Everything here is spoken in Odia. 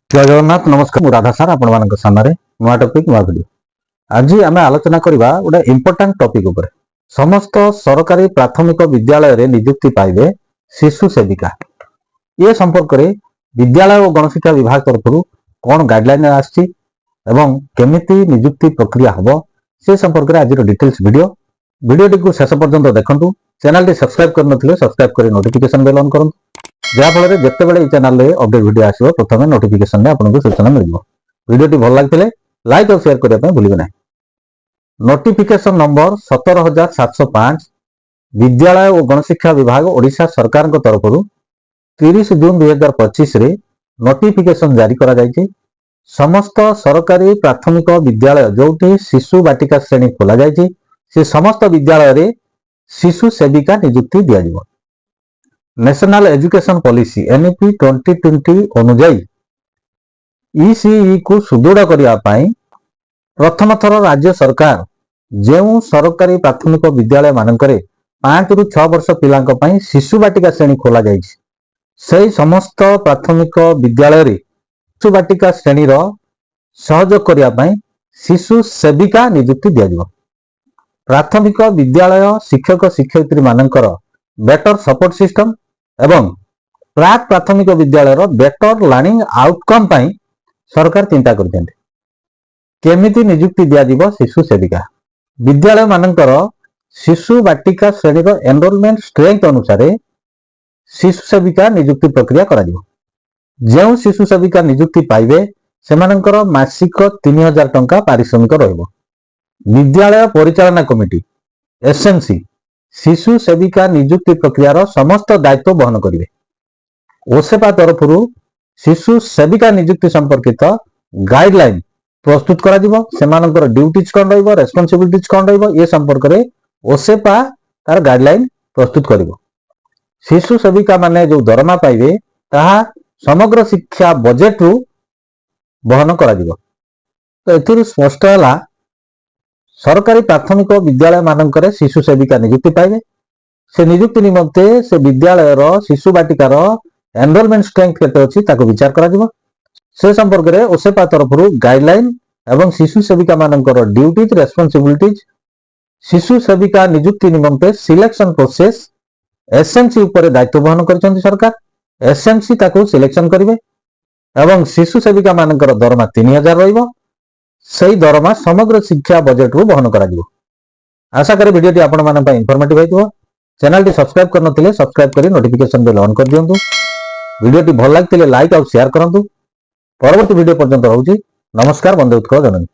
ଜୟ ଜଗନ୍ନାଥ। ନମସ୍କାର, ମୁଁ ରାଧା ସାର୍ ଆପଣମାନଙ୍କ ସାମ୍ନାରେ। ନୂଆ ଟପିକ, ନୂଆ ଭିଡ଼ିଓ। ଆଜି ଆମେ ଆଲୋଚନା କରିବା ଗୋଟେ ଇମ୍ପୋର୍ଟାଣ୍ଟ ଟପିକ ଉପରେ। ସମସ୍ତ ସରକାରୀ ପ୍ରାଥମିକ ବିଦ୍ୟାଳୟରେ ନିଯୁକ୍ତି ପାଇବେ ଶିଶୁ ସେବିକା। ଏ ସମ୍ପର୍କରେ ବିଦ୍ୟାଳୟ ଓ ଗଣଶିକ୍ଷା ବିଭାଗ ତରଫରୁ କ'ଣ ଗାଇଡଲାଇନ ଆସିଛି ଏବଂ କେମିତି ନିଯୁକ୍ତି ପ୍ରକ୍ରିୟା ହେବ, ସେ ସମ୍ପର୍କରେ ଆଜିର ଡିଟେଲ୍ସ ଭିଡ଼ିଓ। ଭିଡ଼ିଓଟିକୁ ଶେଷ ପର୍ଯ୍ୟନ୍ତ ଦେଖନ୍ତୁ। ଚ୍ୟାନେଲଟି ସବସ୍କ୍ରାଇବ କରିନଥିଲେ ସବସ୍କ୍ରାଇବ କରି ନୋଟିଫିକେସନ ବେଲ୍ ଅନ୍ କରନ୍ତୁ, ଯାହାଫଳରେ ଯେତେବେଳେ ଏଇ ଚ୍ୟାନେଲରେ ଅପଡେଟ୍ ଭିଡ଼ିଓ ଆସିବ, ପ୍ରଥମେ ନୋଟିଫିକେସନରେ ଆପଣଙ୍କୁ ସୂଚନା ମିଳିଯିବ। ଭିଡ଼ିଓଟି ଭଲ ଲାଗିଥିଲେ ଲାଇକ୍ ଆଉ ସେୟାର କରିବା ପାଇଁ ଭୁଲିବେ ନାହିଁ। ନୋଟିଫିକେସନ ନମ୍ବର 17705, ବିଦ୍ୟାଳୟ ଓ ଗଣଶିକ୍ଷା ବିଭାଗ, ଓଡ଼ିଶା ସରକାରଙ୍କ ତରଫରୁ 30 ଜୁନ 2025ରେ ନୋଟିଫିକେସନ ଜାରି କରାଯାଇଛି। ସମସ୍ତ ସରକାରୀ ପ୍ରାଥମିକ ବିଦ୍ୟାଳୟ, ଯୋଉଠି ଶିଶୁ ବାଟିକା ଶ୍ରେଣୀ ଖୋଲାଯାଇଛି, ସେ ସମସ୍ତ ବିଦ୍ୟାଳୟରେ ଶିଶୁ ସେବିକା ନିଯୁକ୍ତି ଦିଆଯିବ। ନ୍ୟାସନାଲ ଏଜୁକେସନ ପଲିସି, ଏନ୍ଇପି 2020 ଅନୁଯାୟୀ ଇସିଇ କୁ ସୁଦୃଢ଼ କରିବା ପାଇଁ ପ୍ରଥମ ଥର ରାଜ୍ୟ ସରକାର ଯେଉଁ ସରକାରୀ ପ୍ରାଥମିକ ବିଦ୍ୟାଳୟ ମାନଙ୍କରେ 5ରୁ 6 ବର୍ଷ ପିଲାଙ୍କ ପାଇଁ ଶିଶୁ ବାଟିକା ଶ୍ରେଣୀ ଖୋଲାଯାଇଛି, ସେହି ସମସ୍ତ ପ୍ରାଥମିକ ବିଦ୍ୟାଳୟରେ ଶିଶୁ ବାଟିକା ଶ୍ରେଣୀର ସହଯୋଗ କରିବା ପାଇଁ ଶିଶୁ ସେବିକା ନିଯୁକ୍ତି ଦିଆଯିବ। ପ୍ରାଥମିକ ବିଦ୍ୟାଳୟ ଶିକ୍ଷକ ଶିକ୍ଷୟିତ୍ରୀ ମାନଙ୍କର ବେଟର ସପୋର୍ଟ ସିଷ୍ଟମ ଏବଂ ପ୍ରାକ୍ ପ୍ରାଥମିକ ବିଦ୍ୟାଳୟର ବେଟର ଲର୍ଣ୍ଣିଂ ଆଉଟକମ୍ ପାଇଁ ସରକାର ଚିନ୍ତା କରିଛନ୍ତି। କେମିତି ନିଯୁକ୍ତି ଦିଆଯିବ ଶିଶୁ ସେବିକା? ବିଦ୍ୟାଳୟ ମାନଙ୍କର ଶିଶୁ ବାଟିକା ଶ୍ରେଣୀର ଏନରୋଲମେଣ୍ଟ ଷ୍ଟ୍ରେଂଥ ଅନୁସାରେ ଶିଶୁ ସେବିକା ନିଯୁକ୍ତି ପ୍ରକ୍ରିୟା କରାଯିବ। ଯେଉଁ ଶିଶୁ ସେବିକା ନିଯୁକ୍ତି ପାଇବେ, ସେମାନଙ୍କର ମାସିକ 3000 ଟଙ୍କା ପାରିଶ୍ରମିକ ରହିବ। ବିଦ୍ୟାଳୟ ପରିଚାଳନା କମିଟି, ଏସଏମସି, ଶିଶୁ ସେବିକା ନିଯୁକ୍ତି ପ୍ରକ୍ରିୟାର ସମସ୍ତ ଦାୟିତ୍ୱ ବହନ କରିବେ। ଓସେପା ତରଫରୁ ଶିଶୁ ସେବିକା ନିଯୁକ୍ତି ସମ୍ପର୍କିତ ଗାଇଡଲାଇନ ପ୍ରସ୍ତୁତ କରାଯିବ। ସେମାନଙ୍କର ଡ୍ୟୁଟିଜ କଣ ରହିବ, ରେସ୍ପନ୍ସିବିଲିଟିଜ କଣ ରହିବ, ଏ ସମ୍ପର୍କରେ ଓସେପା ତାର ଗାଇଡଲାଇନ ପ୍ରସ୍ତୁତ କରିବ। ଶିଶୁ ସେବିକା ମାନେ ଯୋଉ ଦରମା ପାଇବେ, ତାହା ସମଗ୍ର ଶିକ୍ଷା ବଜେଟରୁ ବହନ କରାଯିବ। ତ ଏଥିରୁ ସ୍ପଷ୍ଟ ହେଲା, ସରକାରୀ ପ୍ରାଥମିକ ବିଦ୍ୟାଳୟ ମାନଙ୍କରେ ଶିଶୁ ସେବିକା ନିଯୁକ୍ତି ପାଇବେ। ସେ ନିଯୁକ୍ତି ନିମନ୍ତେ ସେ ବିଦ୍ୟାଳୟର ଶିଶୁ ବାଟିକାର ଏନରୋଲମେଣ୍ଟ ଷ୍ଟ୍ରେଂଥ କେତେ ଅଛି, ତାକୁ ବିଚାର କରାଯିବ। ସେ ସମ୍ପର୍କରେ ଓସେପା ତରଫରୁ ଗାଇଡଲାଇନ ଏବଂ ଶିଶୁ ସେବିକା ମାନଙ୍କର ଡ୍ୟୁଟିଜ, ରେସ୍ପନ୍ସିବିଲିଟିଜ, ଶିଶୁ ସେବିକା ନିଯୁକ୍ତି ନିମନ୍ତେ ସିଲେକ୍ସନ ପ୍ରୋସେସ ଏସଏମସି ଉପରେ ଦାୟିତ୍ୱ ବହନ କରିଛନ୍ତି ସରକାର। ଏସଏମସି ତାକୁ ସିଲେକ୍ସନ କରିବେ ଏବଂ ଶିଶୁ ସେବିକା ମାନଙ୍କର ଦରମା 3000 ରହିବ। ସେଇ ଦରମା ସମଗ୍ର ଶିକ୍ଷା ବଜେଟରୁ ବହନ କରାଯିବ। ଆଶା କରେ ଭିଡ଼ିଓଟି ଆପଣମାନଙ୍କ ପାଇଁ ଇନଫର୍ମେଟିଭ ହେଇଥିବ। ଚ୍ୟାନେଲଟି ସବସ୍କ୍ରାଇବ କରିନଥିଲେ ସବସ୍କ୍ରାଇବ କରି ନୋଟିଫିକେସନ ବେଲ୍ ଅନ୍ କରିଦିଅନ୍ତୁ। ଭିଡ଼ିଓଟି ଭଲ ଲାଗିଥିଲେ ଲାଇକ୍ ଆଉ ସେୟାର କରନ୍ତୁ। ପରବର୍ତ୍ତୀ ଭିଡ଼ିଓ ପର୍ଯ୍ୟନ୍ତ ରହୁଛି। ନମସ୍କାର। ବନ୍ଦେ ଉତ୍କଳ ଜନନୀ।